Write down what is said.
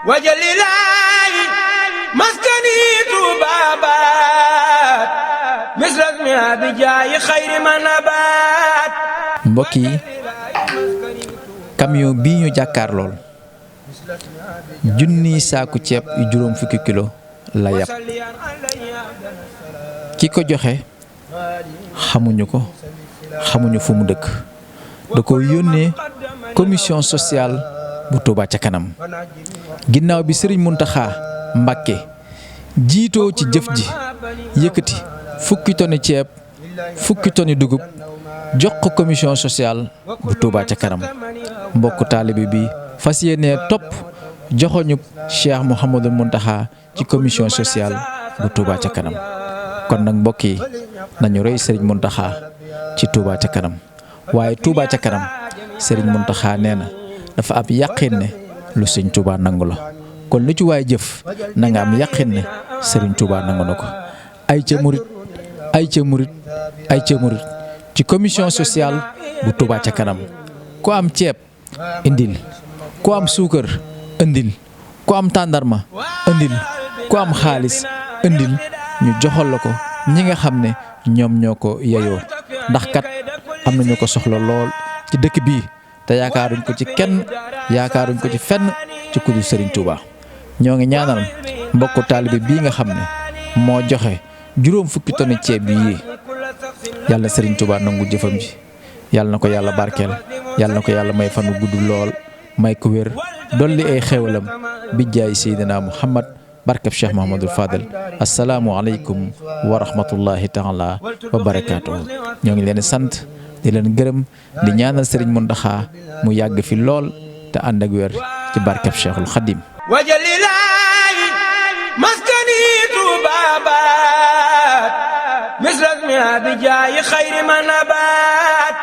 wajalilaayi maskani tuubaabaat misras mi abijaayi xayri manabaat. mbokk yi camion bii ñu jàkkaar lool junniy saaku ceeb yu juróom fukki kilo la yàpp. ki ko joxe xamuñu ko xamuñu fu mu dëkk da ko yónnee commission sociale bu Touba ca kanam ginnaaw bi Serigne Mountakha Mbacké jiitoo ci jëf ji yëkkati fukki tonni ceeb fukki tonni dugub jox ko commission sociale bu Touba ca kanam mbokk taalibe bi fas yéenee topp joxoñu Cheikh Mouhamadou Mountakha ci commission sociale bu Touba ca kanam kon nag mbokk yi nañu roy Serigne Mountakha ci Touba ca kanam waaye Touba ca kanam Serigne Mountakha nee na dafa am yàqin ne lu Serigne Touba nangu la kon lu ci waay jëf na nga am yàqin ne Serigne Touba nangu na ko ay ca murit ay ca murit ay ca murit ci commission sociale bu Touba ca kanam ku am ceeb indil ku am suukar indil ku am tàndarma indil ku am xaalis indil ñu joxal la ko ñi nga xam ne ñoom ñoo ko yeyoo ndax kat am nañu ko soxla lool ci dëkk bii te yaakaaruñ ko ci kenn yaakaaruñ ko ci fenn ci kudu Serigne Touba ñoo ngi ñaanal mbokku taalibe bii nga xam ne moo joxe juróom fukki tonni ceeb yi yàlla Serigne Touba nangu jëfam ji yàlla na ko yàlla barkeel yàlla na ko yàlla may fan wu gudd lool may ko wér dolli ay xéewalam bi jaay Seydina Muhammad barkab Cheikh Mouhamadul Fadel asalaamu aleykum wa rahmatullahi taala wa barakaatuhu ñoo ngi leen sant di leen gërëm di ñaanal Serigne Mountakha mu yàgg fi lool te ànd ak wér ci barkab Cheikhul Khadim wajalilaayi maskani tuubaabaat misras mi abijaayi xayri manabaat.